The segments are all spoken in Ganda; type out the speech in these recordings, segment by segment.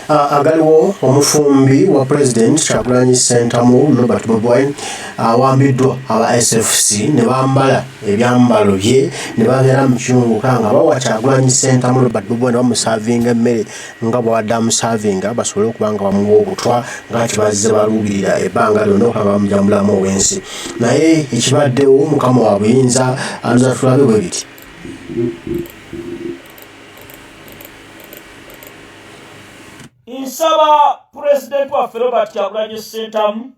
Agaliwo omufumbi wa Pulezidenti Kyagulanyi Ssentamu Robert Bobi Wine awambiddwa aba SFC ne bambala ebyambalo bye ne babeera mu kiyunguka nga bawa Kyagulanyi Ssentamu Robert Bobi Wine bamusaavinga emmere nga bw'abadde amusaavinga basobole okuba nga bamuwa obutwa nga kye bazze baluubirira ebbanga lyonna okuba nga bamugya mu bulamu obw'ensi naye ekibaddewo Mukama wa buyinza anduza tulabe bwe biti. Nsaba pulezidenti waffe Robert Kyagulanyi Ssentamu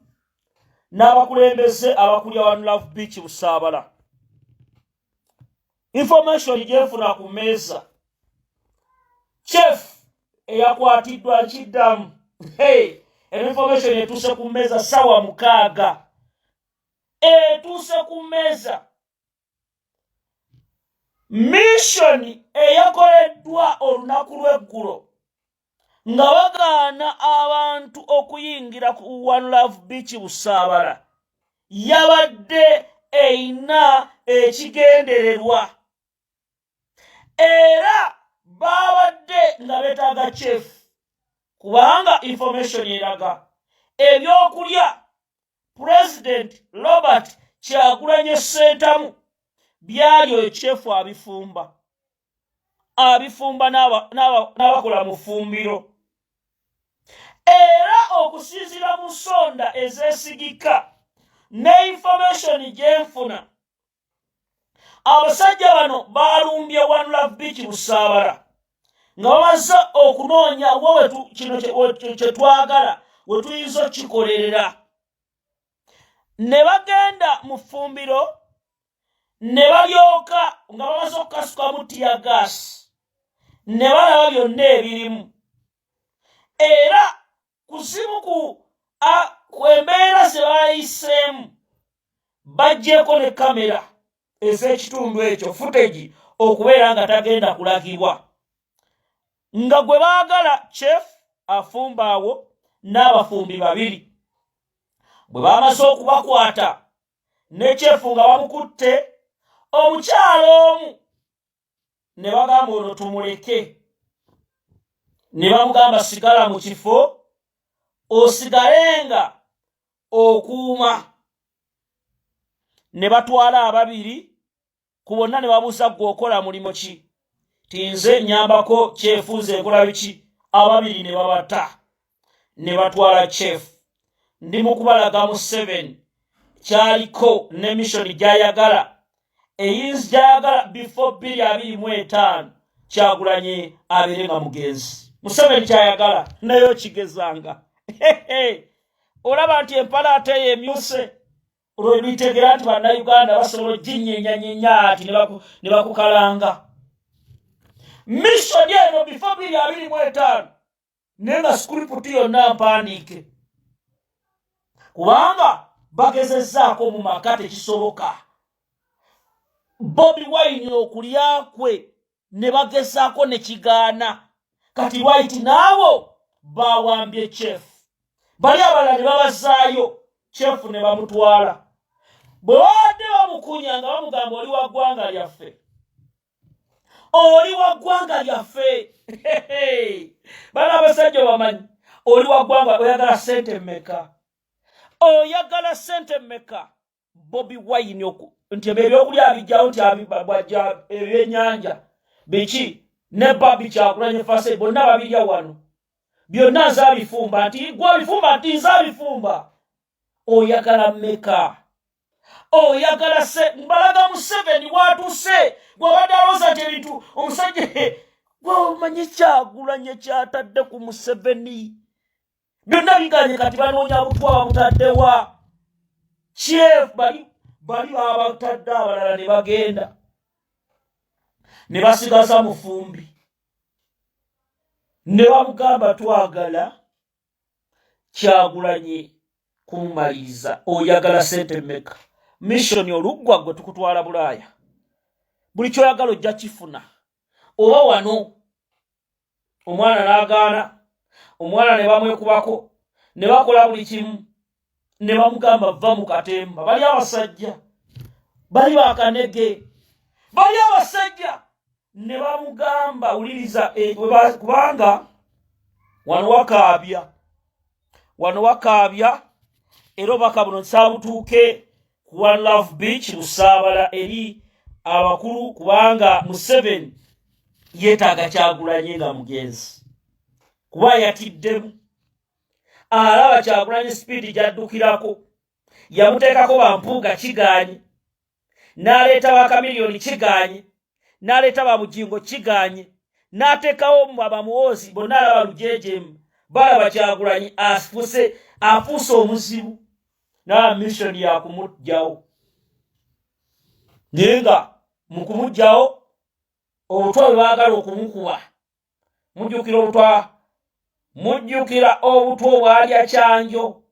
n'abakulembeze abakulya One Love Beach Busaabala. Information gyenfuna ku mmeeza, chef eyakwatiddwa nkiddamu. Hey, information etuuse ku mmeeza ssaawa 6 etuuse ku mmeeza. Mission eyakoleddwa olunaku lw'eggulo nga bagaana abantu okuyingira ku One Love Beach Busaabala yabadde erina ekigendererwa era babadde nga beetaaga chef kubanga information eraga ebyokulya President Robert Kyagulanyi Ssentamu byali oyo chef abifumba n'abakola mu ffumbiro era okusinziira mu nsonda ezeesigika ne information gye nfuna abasajja bano balumbye One Love Beach Busaabala nga bamaze okunoonya wa kino kye twagala we tuyinza okukikolerera ne bagenda mu ffumbiro ne balyoka nga bamaze okukasukamu tear gas ne balaba byonna ebirimu era kuzimu ku embeera ze bayiseemu baggyeko ne kamera ez'ekitundu ekyo footage okubeera nga tagenda kulagibwa nga gwe baagala chef afumba awo n'abafumbi babiri. Bwe bamaze okubakwata ne chef nga bamukutte omukyalo omu ne bagamba ono tumuleke ne bamugamba sigala mu kifo osigalenga okuuma ne batwala ababiri ku bonna ne babuuza ggwe okola mulimu ki tinze nnyambako chef nze nkola biki ababiri ne babata ne batwala chef. Ndi mu kubalaga mu 7 kyaliko ne mission gy'ayagala eyinza gy'ayagala before 2025 Kyagulanyi abeere nga mugenzi. Museveni kyayagala naye okigezanga olaba nti empala ate eyo emyuse olwo lwitegera nti bannayuganda basobola oginyenyanyinya ati ne bakukalanga mission eno before 2025 naye nga script yonna mpandiike kubanga bagezezzaako mu maka tekisoboka. Bobi Wine okulya kwe ne bagezaako ne kigaana. Kati right naawo bawambye chef bali abalala ne babazaayo chef ne bamutwala bwe babadde bamukunya nga bamugamba oli wa ggwanga lyaffe oli wa ggwanga lyaffe bana abasajja bamanyi oli wa ggwanga oyagala ssente mmeka oyagala ssente mmeka Bobi Wine nti ebyokulya abijjawo nti bwajja ebyennyanja biki ne Barbie Kyagulanyi fase bonna babirya wano byonna nze abifumba nti gwe abifumba nti nze abifumba oyagala mmeka oyagala se mbalaga Museveni watuuse gwabadde alowooza nti ebintu omusajja gweomanyi Kyagulanyi kyatadde ku Museveni byonna biganye kati banoonya butwa babutaddewa chef bali bali babatadde abalala ne bagenda ne basigaza mufumbi ne bamugamba twagala Kyagulanyi kumumaliriza oyagala sente mmeka mission oluggwa gwe tukutwala Bulaaya buli kyoyagala ojja kifuna oba wano omwana n'agaana omwana ne bamwekubako ne bakola buli kimu ne bamugamba va mu katemba bali abasajja bali bakanege bali abasajja ne bamugamba wuliriza kubanga Wano wakaabya, wano wakaabya. Era obubaka buno nsaabutuuke ku One Love Beach Busaabala eri abakulu, kubanga Museveni yeetaaga Kyagulanye nga mugenzi, kuba yatiddemu alaba Kyagulanye sipiidi gy'addukirako. Yamuteekako bampuuga, kigaanye, n'aleeta bakamiliyoni, kigaanye, n'aleeta babujingo, kigaanye, n'ateekawo abamuwoozi bonna. Alaba lujeejemu, balaba Kyagulanyi afuuse omuzibu, naa mission yakumuggyawo. Naye nga mu kumuggyawo, obutwa bwe baagala okumukuba, mujjukira obutwa, mujjukira obutwa obwalya Kyanjo,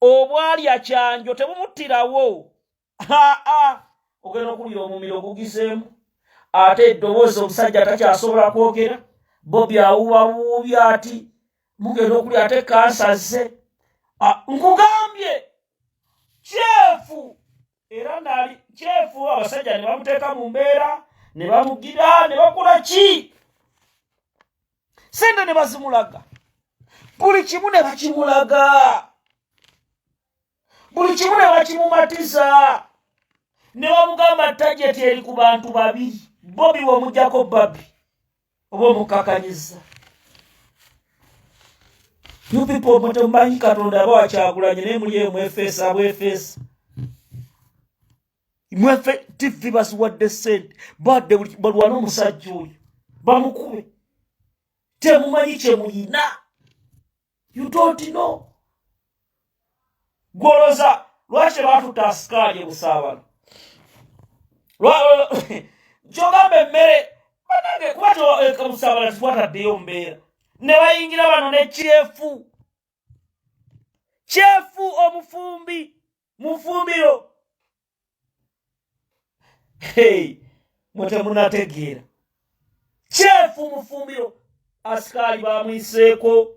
obwalya Kyanjo tebumuttirawo. Aa, ogenda okulira omumiro ogugizeemu, ate eddoboozi omusajja takyasobola kwogera. Bobi awubabuubi ati mugenda okulya, ate kansa zze. Nkugambye chef, era nali chef. Abasajja ne bamuteeka mu mbeera, ne bamugira, ne bakola ki, sente ne bazimulaga, buli kimu ne bakimulaga, buli kimu ne bakimumatiza, ne bamugamba target eri ku bantu babiri: Bobi womujjako babi oba omukakanyiza. You people mutemumanyi Katonda aba wakyagulanye, naye muli eyo mwefeesa bwefeesa. Mwefe TV baziwadde sente, badde balwane omusajja oyo bamukube. Temumanyi kyemuyina, you don't know. Gwoloza lwaki tebatutta asikaali ebusaabala? Kyogamba emmere banange, kuba busaabala tetwataddeyo mbeera, ne bayingira bano ne chef, chef omufumbi mufumbiro. Hey, mwe temunategeera. Chef mufumbiro, asikaali bamwiseeko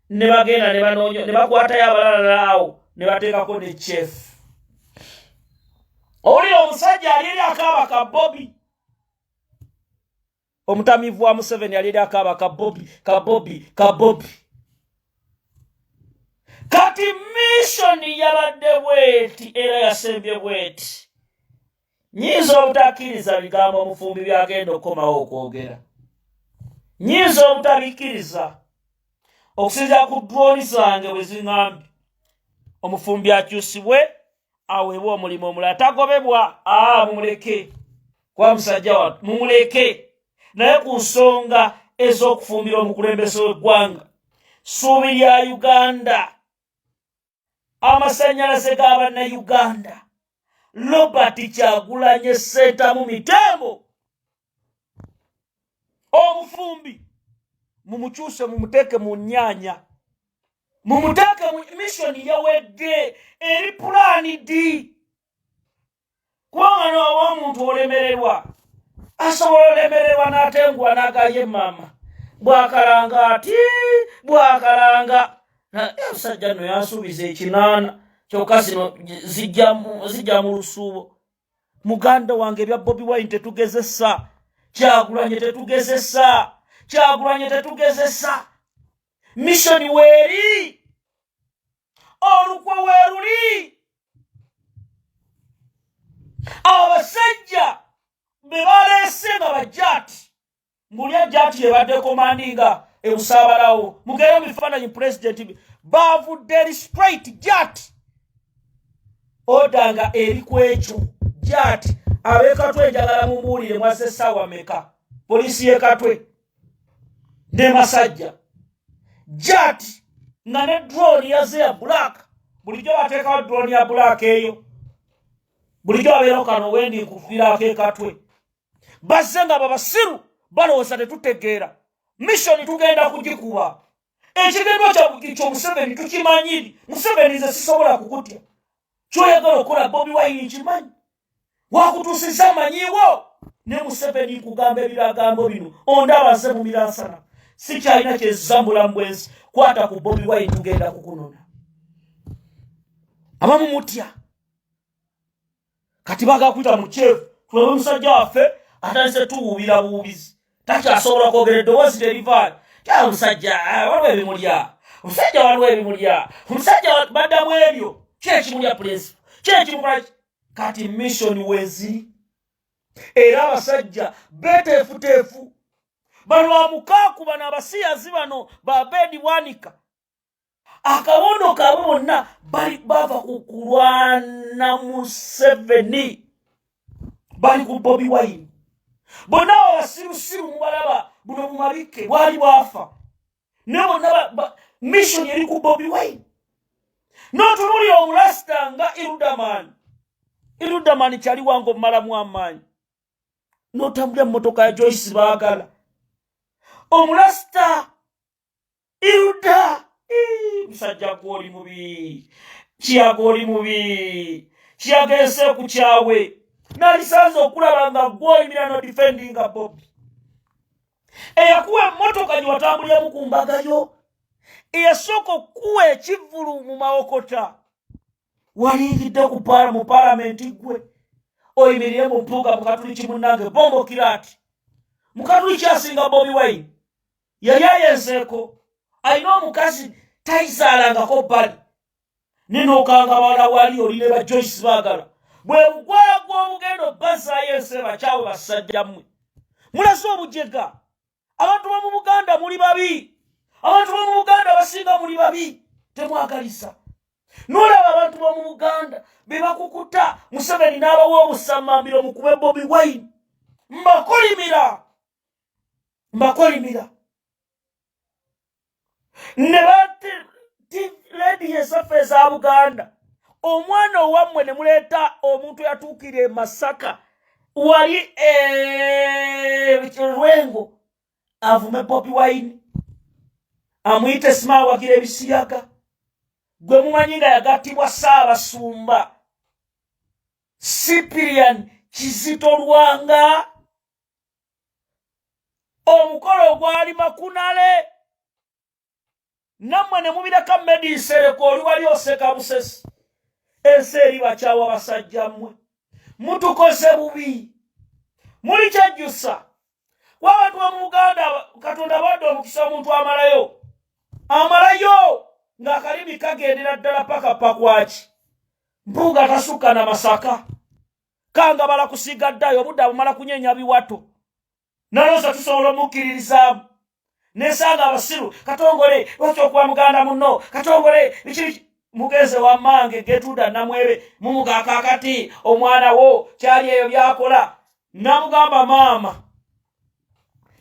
ne bagenda ne banoonya ne bakwatayo abalalala awo ne bateekako ne chef. Owulira omusajja ali eri akaaba ka Bobi, omutamivu wa Museveni ali eri akaaba ka Bobi, ka Bobi, ka Bobi. Kati mission yabadde bweti era yasembye bweti. Nyinza obutakkiriza bigambo omufumbi byagenda okukomawo okwogera, nyinza obutabikkiriza okusinziira ku drone zange bwe ziŋŋambye. Omufumbi akyusibwe, aweebwe omulimu omulala, tagobebwa. Aa, mumuleke, kuba musajja wa mumuleke. Naye ku nsonga ez'okufumbira omukulembeze w'eggwanga, ssuubi lya Uganda, amasannyalaze g'abannayuganda, Robert Kyagulanye Ssentamu Mitembo omufumbi, mumukyuse, mumuteeke mu nnyaanya, mumuteeke mu mission yawedde, eri plan D. Kubanga nowa omuntu olemererwa, asobola olemererwa n'atenguwa n'agaye maama bwakalanga ati bwakalanga omusajja nno yansuubiza 8, kyokka zino zijja mu lusuubo. Muganda wange, ebya Bobi Wine tetugezesa, Kyagulanye tetugezesa, Kyagulanye tetugezesa. Mission weeri, olukwe weeruli. Abasajja be baleese nga bajjaati, mbuli ajjaati yebadde commandinga ebusaabalawo. Mugere mu bifaananyi pulezidenti bavudde eri straight jat order nga eri ku ekyo jat. Ab'ekatwe njagala mumbuulire, mwazze essaawa meka? Poliisi y'ekatwe ne Masajja jat nga ne drone yaze ya black. Bulijjo bateekawo drone ya black eyo, bulijjo babeerawo. Kano wendi nkufiiraako ekatwe, bazze nga babasiru, balowooza tetutegeera. Mission tugenda kugikuba. Ekigendwa kyo Museveni tukimanyiri. Museveni, nze sisobola kukutya. Kyoyagala okukola Bobi Wine nkimanyi, wakutuusiza manyiwo. Ne Museveni nkugamba ebiragambo bino, ondabaze mu miransana, sikyalina kyezza mubulamu bwensi. Kwata ku Bobi Wine, tugenda kukunona. Abamu mutya, kati bagala kuyita mu chef. Tulabe, omusajja waffe atandise tuwuubira buwubizi, takyasobola kwogera, eddoboozi terivaayo. Kya omusajja waliwo ebimulya, omusajja waliwo ebimulya, omusajja baddamu ebyo. Ki ekimulya prince? Ki ekimukola? Kati mission weziri, era abasajja beteefuteefu balwamukaaku. Bano abasiyazi bano babedi bwanika akabondo kaabwe bonna bali bava ku kulwana Museveni, bali ku Bobi Wine. Bonna abo basirusiru mubalaba, buno bumabikke bwali bwafa ne bonna mission eri ku Bobi Wine. N'otunulira omulasita nga Irudaman, Irudaman kyali wange omumalamu amaanyi, n'otambulira mu motoka ya Joyce Baagala. Omulasita Iruda, musajja gwoli mubi, Kiyaga oli mubi. Kiyaga ensi ku kyawe nalisanze okulaba nga gwoyimira no defendinga Bobi, eyakuwa emmotoka gye watambuliramu ku mbaga yo, eyasooka okukuwa ekivvulu mu Mawokota. Waliyingidde mu palamenti, gwe oyimirire mu mpuuga mukatuliki munnange bombo kiraati mukatuliki asinga Bobi Wine. Yali ayenzeeko, alina omukazi tayizaalangako bbali ninokanga bawala wali oli ne ba Joyce Baagala. Bwe bugwagwa obugenda obbazaayo ensi ebakyawe. Basajja mmwe mulaze obujega. Abantu bomu Buganda muli babi, abantu bomu Buganda basinga muli babi, temwagalisa. Nolaba abantu bomu Buganda be bakukuta Museveni n'abawa obusamambiro mukube Bobi Wine. Mbakolimira, mbakolimira. Ne rediyo ezaffe eza Buganda, omwana owammwe ne muleeta omuntu eyatuukira e Masaka wali Lwengo avume Bobi Wine, amuyite simaawagira ebisiyaga, gwe mumanyi nga yagattibwa Ssaabasumba Cyprian Kizito Lwanga. Omukolo ogwali makunale nammwe ne mubireka. Medisereko oli wali oseka busesi. Ensi eri bakyawa. Basajja mmwe mutukoze bubi, muli kyejjusa. Kuba abantu bomu Buganda Katonda badde omukisa, omuntu amalayo amalayo ng'akalimi kagendera ddala paka pakwaki. Mpuuga tasukka na Masaka, kanga bala kusiiga ddayo obudde abumala kunyenya biwato. Nalowooza tusobola omukkiririzaamu, nesanga abasiru. Katongole, lwaki okuba muganda munno? Katongole biki biki? Mugenze wammange Getuda Namwebe mumugakakati omwana wo kyali eyo byakola. Namugamba, maama,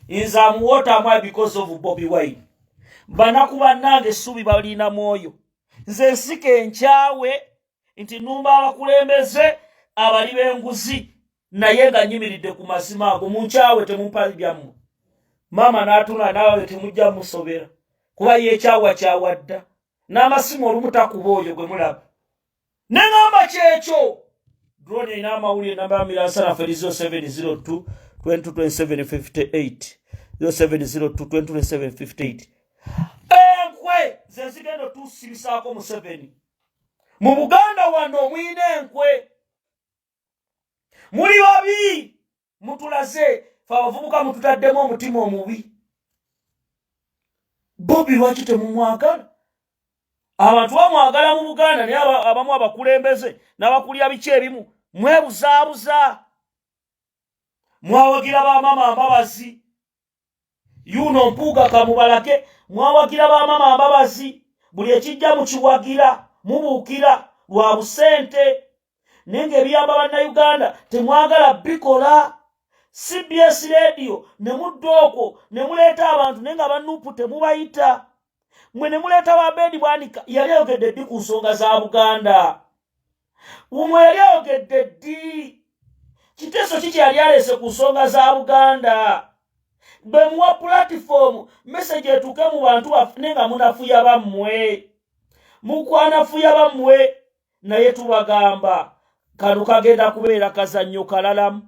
nze amuwotamwa because of Bobi Wine. Banaku bannange essuubi balina mwoyo. Nze nsika enkyawe nti numba abakulembeze abali b'enguzi, naye nga nyimiridde ku mazima ago. Munkyawe, temumpa byammwe. Maama n'atuna naawe temujja musobera, kuba yekyawa kyawadda n'amasimu olumu takuba oyo gwe mulaba. Neŋamba kyekyo. Drone erina amawulire. Namba miransana feri 0702 222758, 0702 222758. Enkwe ze zigenda otusibisaako Museveni mu Buganda wano. Muyina enkwe, muli babi, mutulaze fe abavubuka mututaddemu omutima omubi. Bobi lwaki temumwagala? Abantu bamwagala mu Buganda, naye abamu abakulembeze n'abakulya biki ebimu mwebuzaabuza. Mwawagira bamama Mbabazi, yuno Mpuuga kamubalage. Mwawagira bamama Mbabazi, buli ekijja mukiwagira, mubuukira lwa busente, naye ng'ebiyamba Bannayuganda temwagala bikola. CBS Radio ne mudda okwo ne muleeta abantu, naye nga banupu temubayita. Mwe ne muleeta wa Bedi Bwanika, yali ayogedde ddi ku nsonga za Buganda? Umwe yali ayogedde ddi? Kiteeso ki kyeyali aleese ku nsonga za Buganda? Bemuwa platform, message etuuke mu bantu baffe, naye nga munafuya bammwe, mukwanafuya bammwe. Naye tubagamba kano kagenda kubeera kazannyo kalalamu.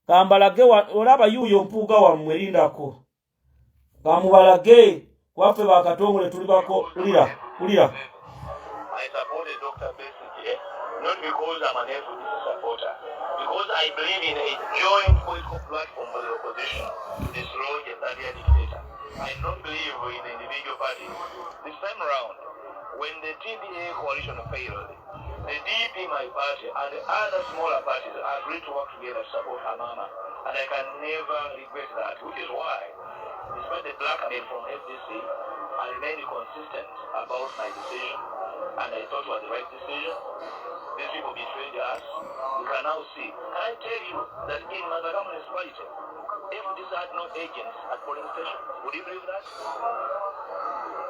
Kambalage, olaba yuuyo Mpuuga wammwe, lindako kamubalage kwaffe bakatongole tuli bako. Ulira, ulira. I supported Dr. Besigye not because I'm an FDC supporter, because I believe in a joint political platform for the opposition to destroy the third dictator. I don't believe in the individual parties. This time round, when the TDA coalition failed, the DP, my party, and the other smaller parties agreed to work together to support Amama. And I can never regret that, which is why, despite the blackmail from FDC, I remained consistent about my decision, and I thought it was the right decision. These people betrayed us. We can now see. Can I tell you that in Masaka municipality, FDC had no agents at polling stations? Would you believe that?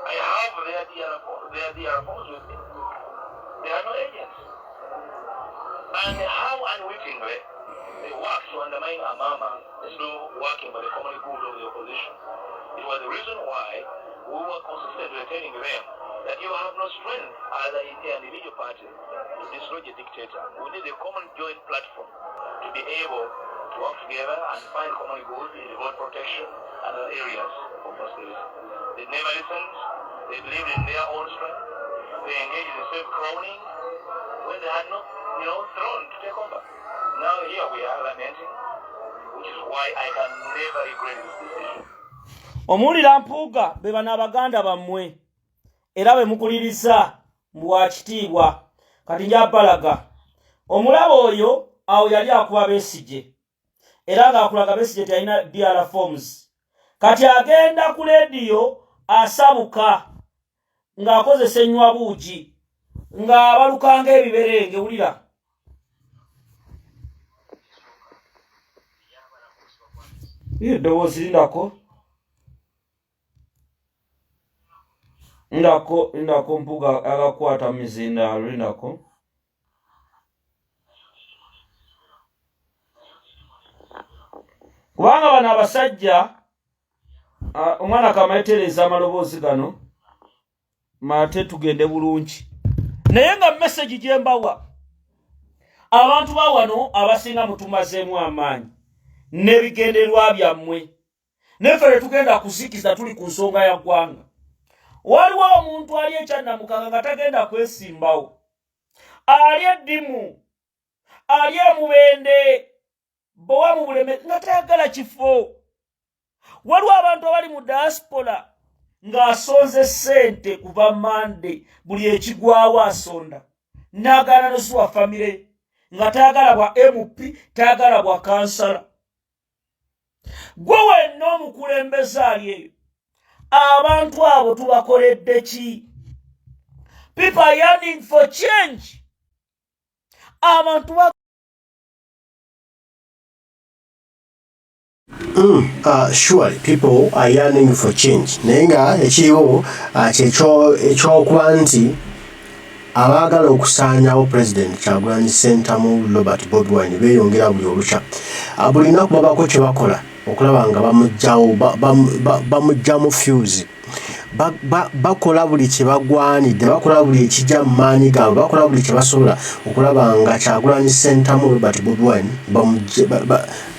I have their DR forms with me. There are no agents. And how unwittingly they work to undermine Amama instead of working for the common good of the opposition. It was the reason why we were consistently telling them that you have no strength as an individual party to dislodge a dictator. We need a common joint platform to be able to work together and find common good in vote protection and other areas of prosperity. They never listened. They believed in their own strength. They engaged in self-crowning when they had no, throne to take over. Now here we are lamenting, which is why I can never regret this decision. Omuwulira Mpuuga, be bano abaganda bammwe era be mukuliriza mu wakitiibwa. Kati njabalaga omulaba oyo awo yali akuba Besigye era ng'akulaga Besigye teyalina DR forms. Kati agenda ku lediyo asabuka ng'akozesa enywa buugi ng'abalukanga ebiberenge. Wulira. Eddoboozi lindako, lindako, lindako. Mpuga agakwata mu mizindaalo, lindako, kubanga bano abasajja, omwana kamayetereza amaloboozi gano mate tugende bulungi. Naye nga message gye mbawa abantu ba wano abasinga, mutumazeemu amaanyi n'ebigendererwa byammwe, neffe tetugenda kuzikiza, tuli ku nsonga ya ggwanga. Waliwo omuntu ali ekyannamukanga nga tagenda kwesimbawo, ali eddimu, ali emubende bowa mu buleme nga tayagala kifo. Waliwo abantu abali mu diaspora ng'asonze ssente kuva Mande, buli ekigwawo asonda n'agaana nosuwa famire, nga tayagala bwa MP, tayagala bwa kansala. Gwe wenna omukulembeze ali eyo, abantu abo tubakoledde ki? People are yearning for change. Abantu ba Surely people are yearning for change, naye nga ekiriwo kyekyo ekyokuba nti abaagala okusaanyawo President Kyagulanyi Ssentamu Robert Bobi Wine beeyongera buli olukya. Buli lunaku babako kye bakola okulaba nga bamugjawo, bamugjamu fuse. Bakola buli kye bagwanidde, bakola buli ekijja mu maanyi gaabwe, bakola buli kye basobola okulaba nga Kyagulanyi Ssentamu Robert Bobi Wine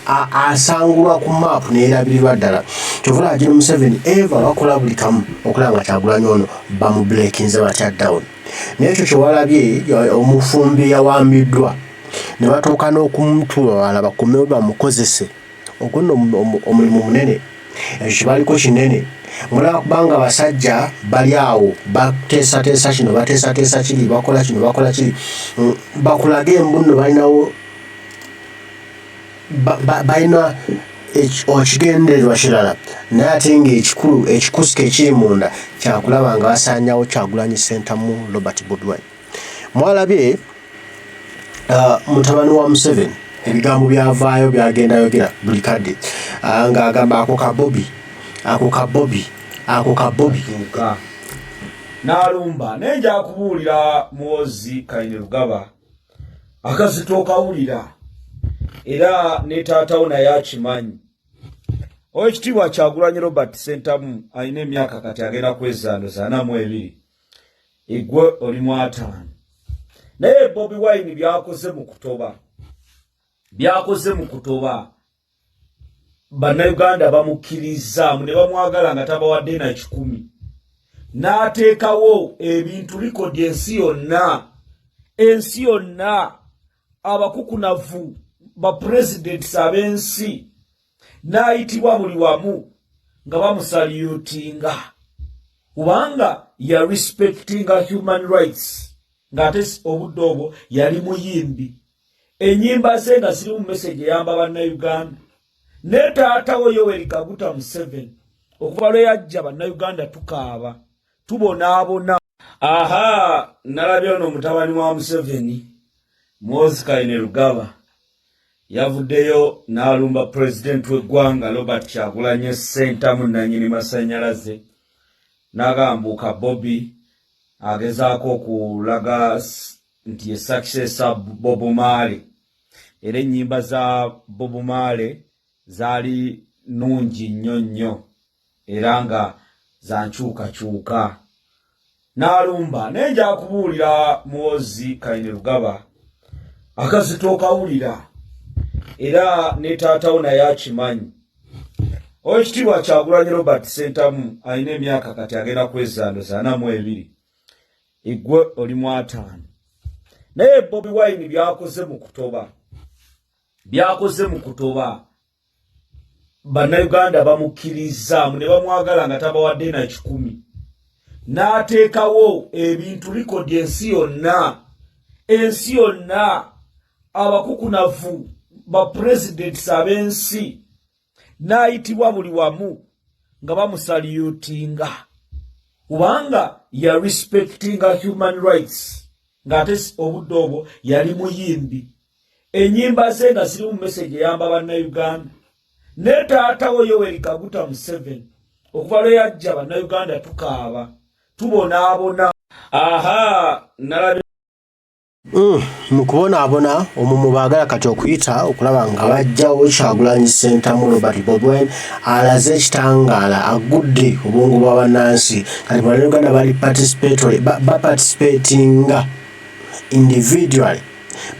asangulwa ku maapu neerabirirwa ddala. Kyovula Gen Museveni eva bakola buli kamu okulaba nga Kyagulanyi ono bamubreakinze batya down. Naye ekyo kyewalabye, omufumbi yawambiddwa ne batuuka n'okumutwala bakomewo bamukozese. Ogwo nno omulimu munene, ekyo kibaliko kinene. Mulaba, kubanga abasajja bali awo bateesateesa kino, bateesateesa kiri, bakola kino, bakola kiri. Bakulaga embu nno balinawo balina ekigendererwa kirala, naye ate ng'ekikulu ekikusika ekiri munda kyakulaba nga basaanyawo Kyagulanyi Ssentamu Robert Bobi Wine. Mwalabye mutabani wa Museveni ebigambo byavaayo byagenda yogera buli kadde, ng'agamba ako ka Bobi, ako ka Bobi, ako ka Bobi. Tuuka n'alumba, naye nja kubuulira Muwozi Kaine Rugaba akazito okawulira, era ne taatawo naye akimanyi. Owekitiibwa Kyagulanyi Robert Sentamu alina emyaka kati agenda kwezandoza 42, egwe oli mu 50, naye Bobi Wine byakoze mu kutoba, byakoze mu kutoba, Bannayuganda bamukkirizaamu ne bamwagala nga tabawadde na kikumi, n'ateekawo ebintu likodi ensi yonna, ensi yonna, abakukunavu, bapurezidenti ab'ensi, n'ayitibwa buli wamu. nga bamusalutinga kubanga ya respectinga human rights, ng'ate obudde obwo yali muyimbi, ennyimba ze nga zirimu message eyamba Bannayuganda. Ne taatawo Yoweri Kaguta Museveni, okuva lwe yajja Bannayuganda tukaaba, tubonaabona. Aha, nalabye ono mutabani wa Museveni, Muhoozi Kainerugaba, yavuddeyo n'alumba pulezidenti w'eggwanga Robert Kyagulanyi Ssentamu, nannyini masannyalaze, n'agambuuka Bobi agezaako okulaga nti ye successor Bob Marley, era ennyimba za Bob Marley zaali nnungi nnyo nnyo era nga zankyukakyuka. N'alumba, naye nja kubuulira Muhoozi Kainerugaba akazito okawulira, era ne taatawo naye akimanyi. Owekitiibwa Kyagulanyi Robert Ssentamu alina emyaka kati agenda kwezandoza 42, eggwe oli mu 50. Naye Bobi Wine byakoze mu kutoba, byakoze mu kutoba, Bannayuganda bamukkirizaamu ne bamwagala nga tabawadde na 100, n'ateekawo ebintu record ensi yonna, ensi yonna, abakukunavu ba presidents ab'ensi, n'ayitibwa buli wamu nga bamusalutinga kubanga ya respectinga human rights, ng'ate obudde obwo yali muyimbi, ennyimba ze nga zirimu message eyamba Bannayuganda. Ne taatawo Yoweri Kaguta Museveni, okuva lwe yajja Bannayuganda tukaaba, tubonaabona. Aha, nalabye Mu kubonaabona omwo mu baagala kati okuyita okulaba nga bajjawo Kyagulanyi Ssentamu Robert Bobi Wine alaze ekitangaala, agudde obwongo bwa bannansi. Kati Bannayuganda bali participatory, baparticipatinga individually,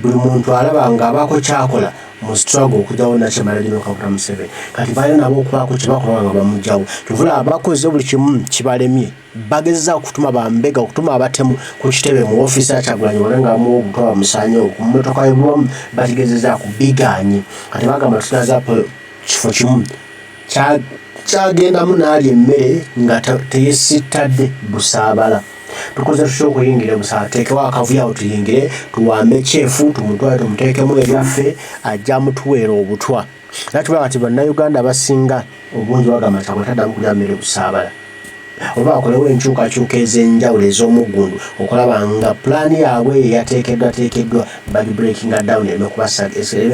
buli muntu alaba ng'abaako kyakola mu struggle okugyawo nakyamala General Kaguta Museveni. Kati balina nabo okubaako kye bakola nga bamugyawo. Kyova bakoze buli kimu kibalemye, bagezeza okutuma bambega, okutuma abatemu ku kitebe mu ofiisi ya Kyagulanyi bone nga bamuwa obutwa, bamusaanyewo ku mmotoka y'obuwamu, bakigezezaako biganye. Kati bagamba tusigazapo kifo kimu kyagendamu n'alya emmere nga teyesittadde Busaabala. Tukoze tutya okuyingira Busaabala? Tuteekewo akavuyo awo tuyingire, tuwambe kyefu, tumutwale, tumuteekemu ebyaffe, ajja mutuweera obutwa. Era tubala kati Bannayuganda abasinga obungi bagamba Kyagulanyi taddamu kulya mmere Busaabala, oba bakolewo enkyukakyuka ez'enjawulo ez'omuggundu okulaba nga pulaani yaabwe eyo eyateekeddwa teekeddwa bagibreakinga down ereme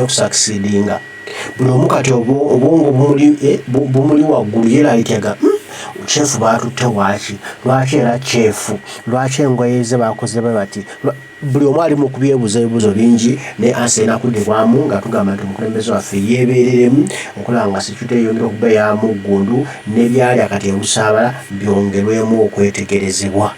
okusucceedinga. Buli omu kati obwongo bumuli waggulu, yeeraliikiriza, Kyefu baatutte waaki? Lwaki era kyefu? Lwaki engoye ze bakoze bwe bati? Buli omu ali mu kubyebuuza ebibuuzo bingi, naye answer erina kuddibwamu nga tugamba nti omukulembeze waffe yeebeereremu okulaba nga security eyongera okuba eya muggundu, n'ebyalya kati e Busaabala byongerwemu okwetegerezebwa.